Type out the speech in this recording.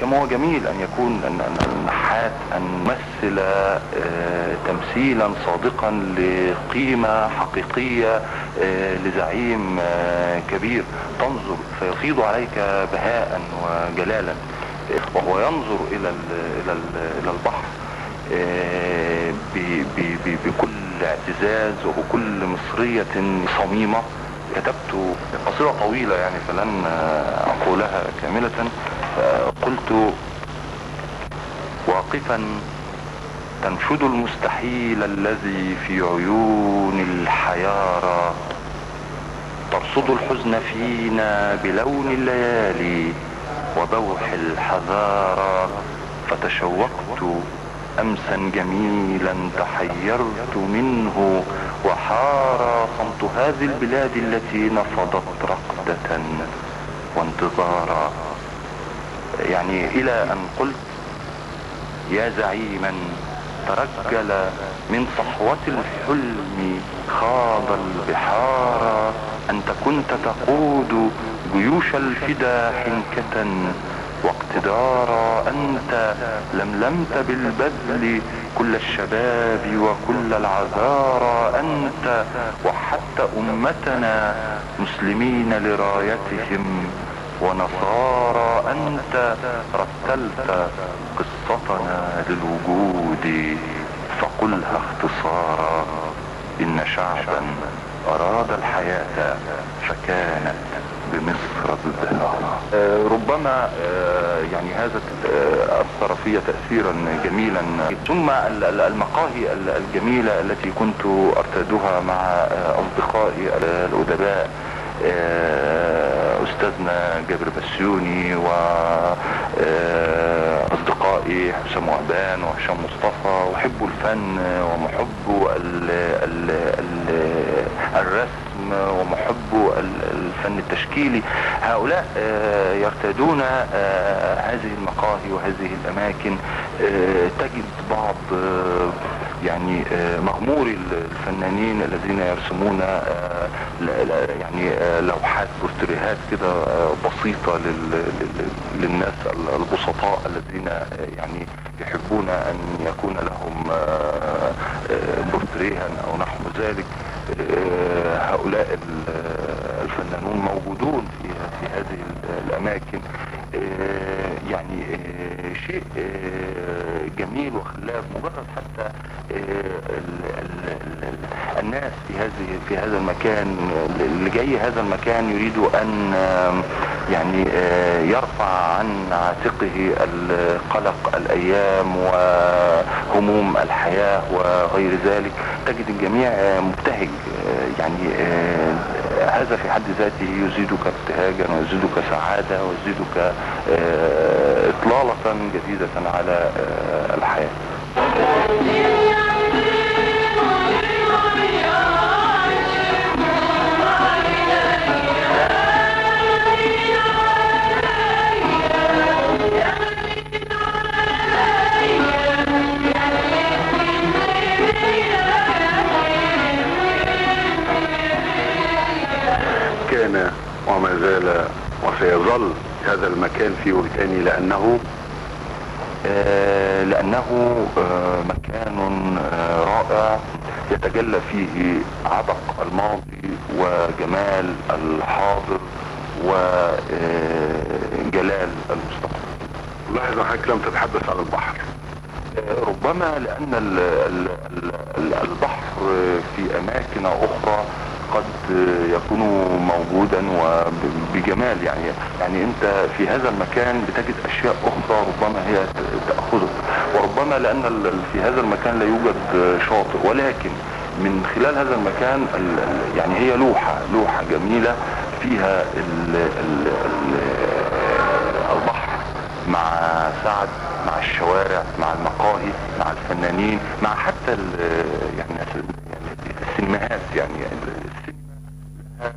كما هو جميل أن يكون أن النحات أن يمثل تمثيلا صادقا لقيمة حقيقية لزعيم كبير، تنظر فيفيض عليك بهاء وجلالا، وهو ينظر إلى البحر بكل اعتزاز وبكل مصرية صميمة. كتبت قصيدة طويلة يعني فلن أقولها كاملة. قلت: واقفا تنشد المستحيل الذي في عيون الحيارى، ترصد الحزن فينا بلون الليالي وبوح الحذارى، فتشوقت أمسا جميلا تحيرت منه، وحار صمت هذه البلاد التي نفضت رقدة وانتظارا. يعني إلى أن قلت: يا زعيما ترجل من صحوة الحلم خاض البحار، أنت كنت تقود جيوش الفدا حنكة واقتدارا، أنت لملمت بالبذل كل الشباب وكل العذارى، أنت وحدت أمتنا مسلمين لرايتهم ونصارى، أنت رتلت قصتنا للوجود فقلها اختصارا، إن شعبا أراد الحياة فكانت بمصر ازدهارا. ربما يعني هذا أثر في تأثيرا جميلا. ثم المقاهي الجميلة التي كنت أرتادها مع أصدقائي الأدباء، أستاذنا جابر بسيوني وأصدقائي حسام وهبان وهشام مصطفى، وحبوا الفن ومحبوا الرسم ومحبوا الفن التشكيلي. هؤلاء يرتادون هذه المقاهي وهذه الأماكن. تجد بعض يعني مغموري الفنانين الذين يرسمون يعني لوحات بورتريهات كده بسيطة للناس البسطاء الذين يعني يحبون أن يكون لهم بورتريها أو نحو ذلك. هؤلاء الفنانون موجودون في هذه الأماكن. يعني شيء جميل وخلاب. مجرد حتى الناس في هذا المكان، اللي جاي هذا المكان يريد أن يعني يرفع عن عاتقه القلق الأيام وهموم الحياة وغير ذلك. تجد الجميع مبتهج، يعني هذا في حد ذاته يزيدك ابتهاجا ويزيدك سعادة ويزيدك إطلالة جديدة على الحياة. كان وما زال وسيظل هذا المكان في وجداني لأنه مكان رائع يتجلى فيه عبق الماضي وجمال الحاضر وجلال المستقبل. لاحظ حضرتك لم تتحدث عن البحر. ربما لأن البحر في أماكن أخرى قد يكون موجودا وبجمال، يعني انت في هذا المكان بتجد اشياء اخرى ربما هي تأخذك، وربما لان في هذا المكان لا يوجد شاطئ، ولكن من خلال هذا المكان يعني هي لوحة جميلة فيها البحر مع سعد، مع الشوارع، مع المقاهي، مع الفنانين، مع حتى يعني السينماهات. يعني السينما لها